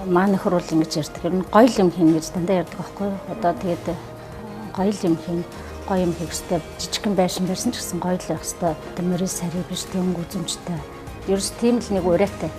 Манай нөхөр бол ингэж ярьдаг. Ер нь гоё юм хийнэ гэж дандаа ярьдаг байхгүй юу? Одоо тэгээд гоё юм хийнэ, гоё юм хийх ёстой. Жижигхэн байшин барьсан ч гэсэн гоё л байх ёстой. Одоо морин сари биш, тэг өнгө үзэмжтэй. Ерөөс тийм л нэг урайтай.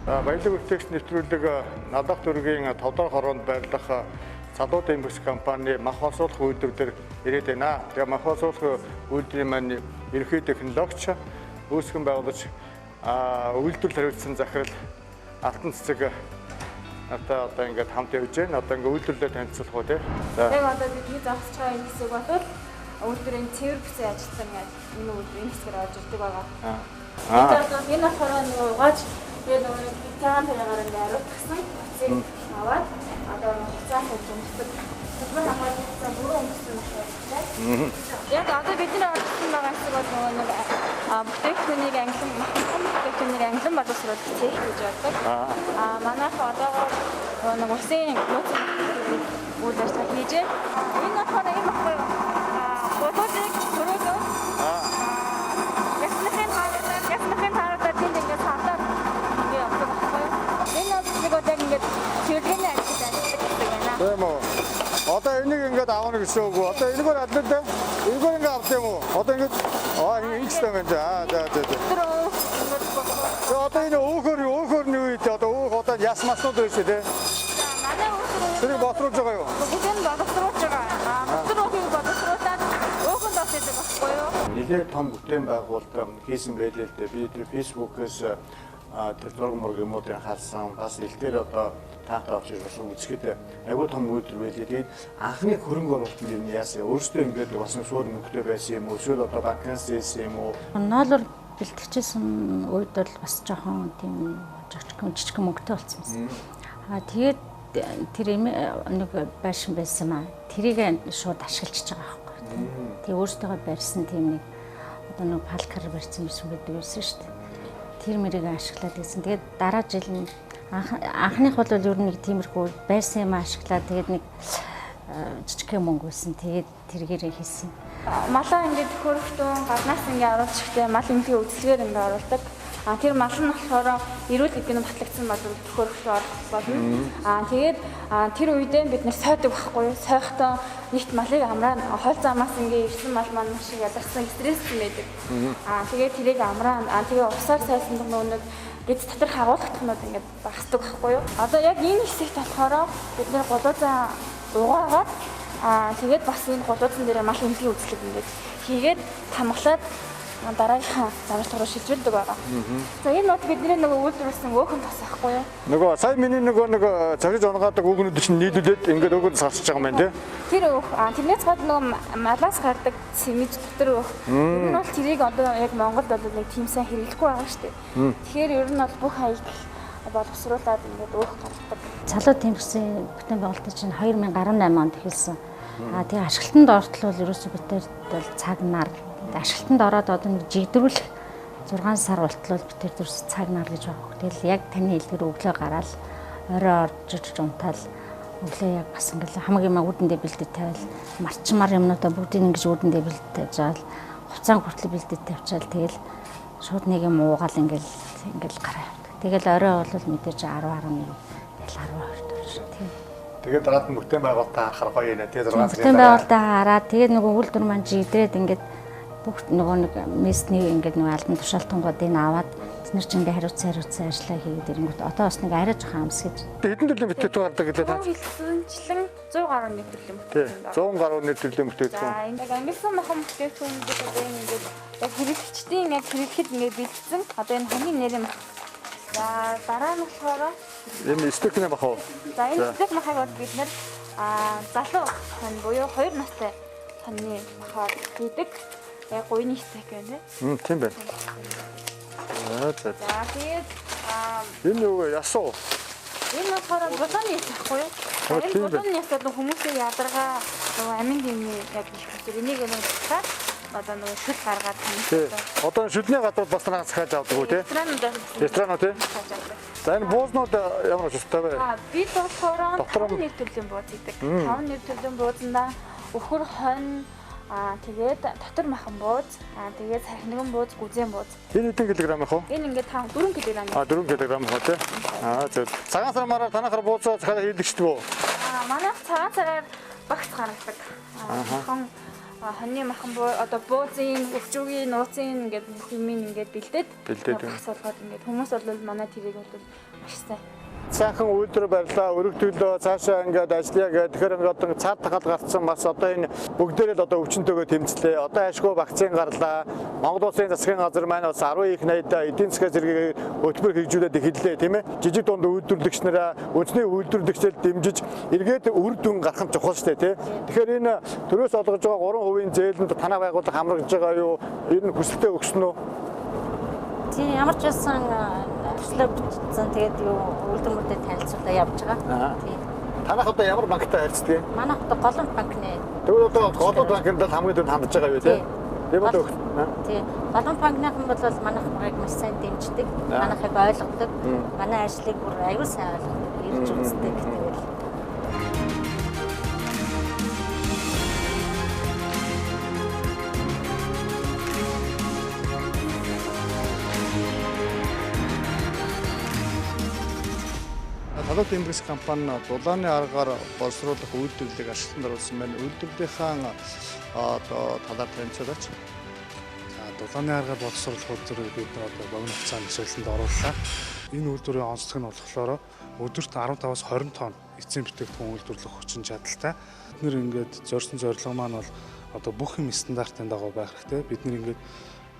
Баялаг бүтээгч нэвтрүүлэг Надах дүүргийн 5 дахь хороонд байрлах Залуу Дэмбэс компани мах боловсруулах үйлдвэр дээр ирээд байна. Тэгээ мах боловсруулах үйлдвэрийн маань ерөнхий технологич, үүсгэн байгуулагч, үйлдвэрлэл хариуцсан захирал Алтан цэцэг нартай одоо ингээд хамт явж байна. Одоо ингээд үйлдвэрлэлээр танилцуулах уу те. За. Яг одоо бидний зогсож байгаа энэ хэсэг бол үйлдвэрийн цэвэр бүсээ ажилласан энэ үйлдвэр энэ хэсгээр орж ирдэг байгаа. Энэ болохоор нөгөө угааж тэгээд нөгөө нэг цагаан тариагаар ингээд ариутгасан буцыг аваад одоо хуцаа хийж өмсдөг. Төлбөр хамгаалах хуцаа бүрэн өмссөн болохоор. Яг одоо бидний орж ирсэн байгаа хэсэг бол нөгөө нэг бүтээгдэхүүнийг ангилан бүтээгдэхүүнийг ангилан боловсруулах цех гэж боддог. Манайх одоогоор нөгөө нэг улсын нууц үйл ажиллагаа хийж байна. Энэ болохоор юм баггүй юу? Гулуудыг төрөөлөө. Ясныхын тааруудаар, ясныхын тааруудаар тэнд ингээд савдаад ингээд явдаг баггүй юу? Энэ бол нэг яг ингээд цэвэрлэгээний ажил ажилладаг гэсэн байна. Тийм үү. Одоо энийг ингээд авах гэсэн үг үү? Одоо энэгээр адлаа дээ. Энэгээр ингээд авд юм уу? Одоо ингээд ингэж юм байна. За за за. За одоо энэ өөхөр өөхөр нь юу вэ? Одоо өөх одоо яс маснууд байсан тий. За манай өөхөр Тэрийг боловсруулж байгаа юу? Бүгд нь боловсруулж байгаа. Дотор өөхийг боловсруулад өөхөнд орж идэг байхгүй юу? Нэлээд том бүтээн байгуулалт хийсэн байлээ л дээ. Би тэр Facebook-ээс тэр зураг мураг юмуудыг харсан. Бас ил дээр одоо таахтай авч ирсэн үзэхэд айгүй том үйлдвэр байлээ. Тэгээд анхны хөрөнгө оруулалт нь юм яасан? Өөрөөсөө ингээд бас шууд мөнгөтэй байсан юм уу? Эсвэл одоо банкнаас зээсэн юм уу? Ноолор бэлтгэжсэн үед бол бас жоохон тийм жижигхэн мөнгөтэй болсон байсан. Тэгээд тэр нэг байшин байсан маа. Тэрийг шууд ашиглаж байгаа байхгүй. Тэгээ өөртөөгөө барьсан тийм нэг одоо нэг палкар барьсан байсан гэдэг байсан шүү дээ. Тэр мэрийг ашиглаад байсан. Тэгээд дараа жил нь анхных бол ер нь нэг тиймэрхүү байсан юм ашиглаад тэгээд нэг жижигхэн мөнгө байсан. Тэгээд тэргээрээ хийсэн. Малаа ингээд хөрөхтөн гаднаас ингээд оруулж ихдээ мал эмнэлгийн үзлэгээр ингээд оруулдаг. Тэр мал нь болохоор эрүүл гэдэг нь батлагдсан бол төхөөрөхлөө орох болно. Тэгээд тэр үедээ бид нэр сойдог байхгүй юу? Сойхдоо нэгт малыг амраа хол замаас ингээд ирсэн мал маань маш их ядарсан стресстэй байдаг. Тэгээд тэрийг амраа тэгээ усаар сайсан нөгөө нэг гэц дотор хагуулгахнууд ингээд багасдаг байхгүй юу? Одоо яг энэ хэсэгт болохоор бид нэр гулуузаа угаагаад тэгээд бас энэ гулуузан дээр мал эмнэлгийн үзлэг ингээд хийгээд тамглаад дараагийнхаа замчлага руу шилжүүлдэг байгаа. За энэ нут бидний нөгөө үйлдвэрлэсэн өөхөн тос ахгүй юу? Нөгөө сая миний нөгөө нэг цогж онгаадаг өөгнүүд чинь нийлүүлээд ингээд өөгөнд сарсаж байгаа юм байна тий. Тэр өөх тэрнээс гадна нөгөө малаас гардаг цэмэж дотор өөх. Ер нь бол тэрийг одоо яг Монголд бол нэг тийм сайн хэрэглэхгүй байгаа шүү дээ. Тэгэхээр ер нь бол бүх аялал боловсруулад ингээд өөх гаргадаг. Залуу тэмцсэн бүтээн байгуулалтын чинь 2018 онд эхэлсэн. Тэгээ ашиглалтанд ортол бол ерөөсөө бид бол цаг нар ашиглалтанд ороод одоо нэг жигдрүүлэх 6 сар болтол бид тэр зүрс цаг нар гэж байгаа. Тэгэл яг таны хэлдгэр өглөө гараал орой орж иж унтаал өглөө яг бас ингээл хамаг юм үүдэндээ бэлдэж тавиал марчмар юмнуудаа бүгдийг ингэж үүдэндээ бэлдэж тавьж байгаа л хувцаан хүртэл бэлдэж тавьчаал тэгэл шууд нэг юм уугаал ингээл ингээл гараа явдаг. Тэгэл орой бол мэдээж 10 11 тэгэл 12 дөрөв тийм. Тэгээд дараад нь бүтээн байгуулалтаа харахаар гоё юм аа. Тэгээд 6 сарын бүтээн байгуулалтаа хараад тэгээд нөгөө үйлдвэр маань жигдрээд ингээд бүх нөгөө нэг местний ингээд нөгөө албан тушаалтангуудыг аваад тэд нар ч ингээд хариуцсан ажиллаа хийгээд ирэнгүүт одоо бас нэг арай жоохон амс гэж. Хэдэн төрлийн бүтээгдэхүүн гардаг гэлээ та? Хэлсэнчлэн 100 гаруй нэг төрлийн бүтээгдэхүүн байна. 100 гаруй нэг төрлийн бүтээгдэхүүн. За ингээд ангилсан махан бүтээгдэхүүнүүд одоо ингээд яг хэрэглэгчдийн яг хэрэглэхэд ингээд бэлдсэн. Одоо энэ хамгийн нэрийн мах. За дараа нь болохоор энэ стекний мах уу? За энэ стек махыг бол бид нэр залуу хон буюу 2 настай хоньны махаар хийдэг. Яг гуйны стек байна. Тийм байна. За. За тэгээд энэ юу вэ? Ясуу. Энэ болохоор булааны яс ахгүй юу? Энэ булааны яс бол хүмүүсийн ядаргаа нөгөө амин дэмний яг их хүсэл энийг нэг дахиад одоо нөгөө шүл гаргаад хүмүүс. Одоо шүлний гадууд бас танаас захиалж авдаг уу тий? Ресторанууд тий? За энэ буузнууд ямар учиртай вэ? Бид болохоор 5 нэр төрлийн бууз хийдэг. 5 нэр төрлийн буузандаа өхөр, хонь, тэгээд дотор махан бууз, тэгээд сархинаган бууз, гүзэн бууз. Энэ хэдэн килограмм их вэ? Энэ ингээд 4 кг. 4 кг их тий. Зөв. Цагаан сар мараар танахаар буузаа захиалга хийлгэждэг үү? Манайх цагаан сараар багц гаргадаг. Махан хоньны махан буу одоо буузын, өвчүүгийн, нууцын ингээд бүх юм ингээд бэлдээд багц болгоод ингээд хүмүүс бол манай тэрийг бол маш сайн. Сайхан үйлдвэр барьлаа, өргөтгөлөө, цаашаа ингээд ажиллая гэх. Тэгэхээр ингээд одоо цаад тахал гарцсан бас одоо энэ бүгдээрээ л одоо өвчнөдөгөө тэмцлээ. Одоо ашгүй вакцин гарлаа. Монгол Улсын засгийн газар маань бас 10 их 80-да эдийн засгийн зэргийг хөтөлбөр хэрэгжүүлээд эхэллээ, тийм ээ. Жижиг дунд үйлдвэрлэгч нараа үндэсний үйлдвэрлэгчдээ дэмжиж эргээд үр дүн гарах нь чухал шүү дээ, тийм. Тэгэхээр энэ төрөөс олгож байгаа 3% зээлэнд танай байгууллага хамрагдж байгаа юу? Энэ хүсэлтээ өгсөн үү? Тийм, ямар ч байсан төслөө бичсэн. Тэгээд юу үйлдвэрүүдэд танилцуулаа явж байгаа. Тийм. Танах одоо ямар банктай харьцдаг юм? Манайх одоо Голомт банкны. Тэгвэл одоо Голомт банкнд л хамгийн түрүүнд хандж байгаа юу тий? Тийм үү? Тийм. Голомт банкныхан бол манайх багыг маш сайн дэмждэг. Манайхыг ойлгодог. Манай ажлыг бүр аюул сайн ойлгодог, ирж үздэг. Тэгэл Салууд Импресс компани дулааны аргаар боловсруулах үйлдвэрлэлийг ашиглан оруулсан байна. Үйлдвэрлэлийнхаа одоо талаар танилцуулаач. За, дулааны аргаар боловсруулах үйлдвэрийг бид нар одоо богино хугацаанд ашиглалтанд орууллаа. Энэ үйлдвэрийн онцлог нь болохоор өдөрт 15-аас 20 тонн эцсийн бүтээгдэхүүн үйлдвэрлэх хүчин чадалтай. Бид нэр ингээд зорьсон зорилго маань бол одоо бүх юм стандартын дагуу байх хэрэгтэй. Бид нэр ингээд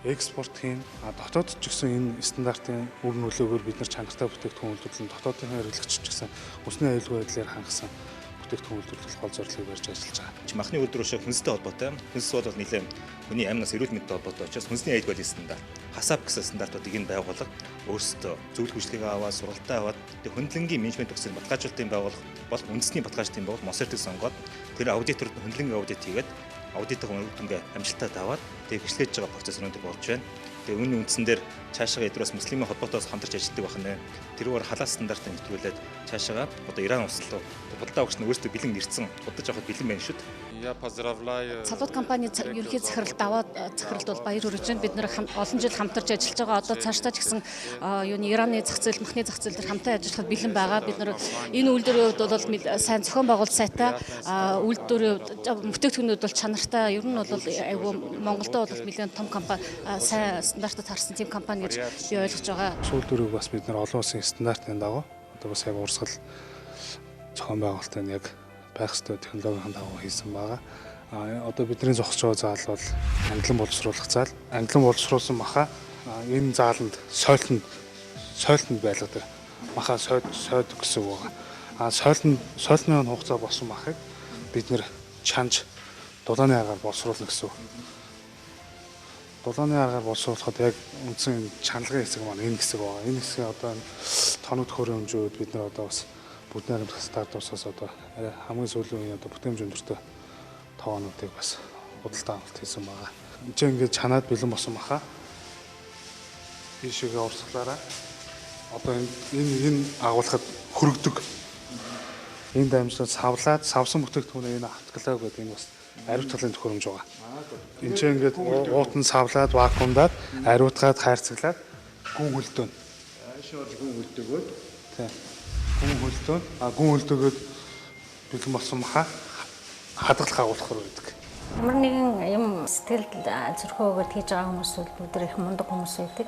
экспорт хийн, дотоод ч гэсэн энэ стандартын үр нөлөөгөөр бид нар чанартай бүтээгдэхүүн үйлдвэрлэн дотоодын хэрэглэгч ч гэсэн үндэсний аюулгүй байдлаар хангасан бүтээгдэхүүн үйлдвэрлэх гол зорилгыг барьж ажиллаж байгаа. Махны үйлдвэр шиг хүнстэй холбоотой. Хүнс бол нэлээд хүний амнаас эрүүл мэндтэй холбоотой учраас хүнсний аюулгүй байдлын стандарт, HACCP гэсэн стандартуудыг энэ байгууллага өөрсдөө зөвлөх хүчлэгээ аваад, сургалтаа аваад, тэг хөндлөнгийн менежмент төгссөн баталгаажуулалтын байгууллага бол үндэсний баталгаажуулалтын байгууллага Мосертыг сонгоод тэр аудиторд хөндлөнгийн аудит хийгээд аудитын үр дүнгээ амжилттай даваад тэг хэрэглэж байгаа процесс өнөөдөр болж байна. Тэгээ үүний үндсэн дээр цаашаа эдгээр бас муслимын холбоотойос хамтарч ажилладаг байх нэ. Тэрүүгээр халаал стандартыг нэвтрүүлээд цаашаа одоо Иран улс руу худалдаа авагч нь өөрсдөө бэлэн ирсэн худалдаж авахд бэлэн байна шүү дээ. Салууд компани ерөнхий захиралд даваа захиралд бол баяр хүргэж байна. Бид нэр олон жил хамтарч ажиллаж байгаа. Одоо цаашдаа ч гэсэн юуны Ираны зах зээл, махны зах зээл дээр хамтан ажиллахад бэлэн байгаа. Бид нэр энэ үйлдвэрийн хувьд бол сайн зохион байгуулалт сайтай, үйлдвэрийн бүтээгдэхүүнүүд бол чанартай. Ер нь бол айгүй Монголдо бол нэлээд том компани, сайн стандартад харсан тийм компани гэж би ойлгож байгаа. Үйлдвэрийг бас бид нар олон улсын стандартын дагуу одоо бас яг урсгал зохион байгуулалтыг яг байх ёстой технологийн дагуу хийсэн байгаа. Одоо бидний зогсож байгаа заал бол англин боловсруулах заал. Англин боловсруулсан маха энэ зааланд сойлтонд байлгадаг. Маха сойд гэсэн үг байгаа. Сойлтны хугацаа болсон махыг бид нэр чанж дулааны аргаар боловсруулна гэсэн үг. Дулааны аргаар боловсруулахад яг үндсэн чаналгын хэсэг маань энэ хэсэг байгаа. Энэ хэсэг одоо тоног төхөөрийн хэмжээ үед бид нар одоо бас бүдний харамсах стартапсаас одоо хамгийн сүүлийн үеийн одоо бүтээмж өндөртэй тоонуудыг бас худалдаа авалт хийсэн байгаа. Энд чинь ингээд чанаад бэлэн болсон баха. Ийшээгээ урсгалаараа одоо энэ агуулхад хөрөгдөг. Энэ дамжлаад савлаад савсан бүтээгдэхүүнээ энэ автоклав гэдэг энэ бас ариут талын төхөөрөмж байгаа. Энд чинь ингээд уутан савлаад вакуумдаад ариутгаад хайрцаглаад гүн хөлдөөн. Аашаа орж гүн хөлдөөгөөд тий. Гүн хөлдөөн. Гүн хөлдөөгөөд бэлэн болсон маха хадгалах агуулгахаар байдаг. Ямар нэгэн юм сэтгэл зүрхөө өгөөд хийж байгаа хүмүүс бол бүгд их мундаг хүмүүс байдаг.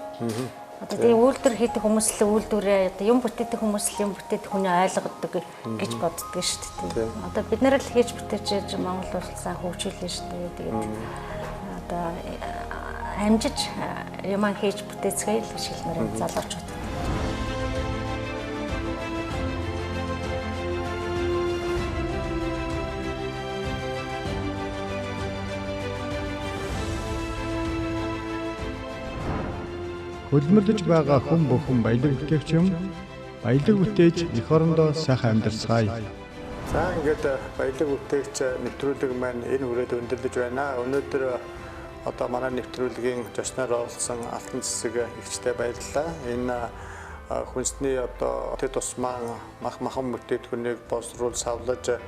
Одоо тэгээ үйлдвэр хийдэг хүмүүс л үйлдвэрээ одоо юм бүтээдэг хүмүүс л юм бүтээдэг хүний ойлгодог гэж боддог шүү дээ. Одоо бид нар л хийж бүтээж Монгол улсаа хөгжүүлнэ шүү дээ. Тэгээд одоо амжиж юмаа хийж бүтээцгээе л гэж хэлмээр залуучууд. Хөлмөрлөж байгаа хүн бүхэн баялаг бүтээгч юм. Баялаг бүтээж эх орондоо сайхан амьдарцгаая. За ингээд баялаг бүтээгч нэвтрүүлэг маань энэ хүрээд өндөрлөж байна. Өнөөдөр Одоо манай нэвтрүүлгийн зочноор оролцсон Алтан Цэцэг эгчтэй баярлалаа. Энэ хүнсний одоо тэр тусмаа мах махан бүтээгдэхүүнийг боловсруул савлаж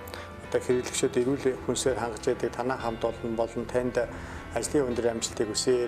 одоо хэрэглэгчид эрүүл хүнсээр хангаж яадаг танай хамт олон болон танд ажлын өндөр амжилтыг хүсье.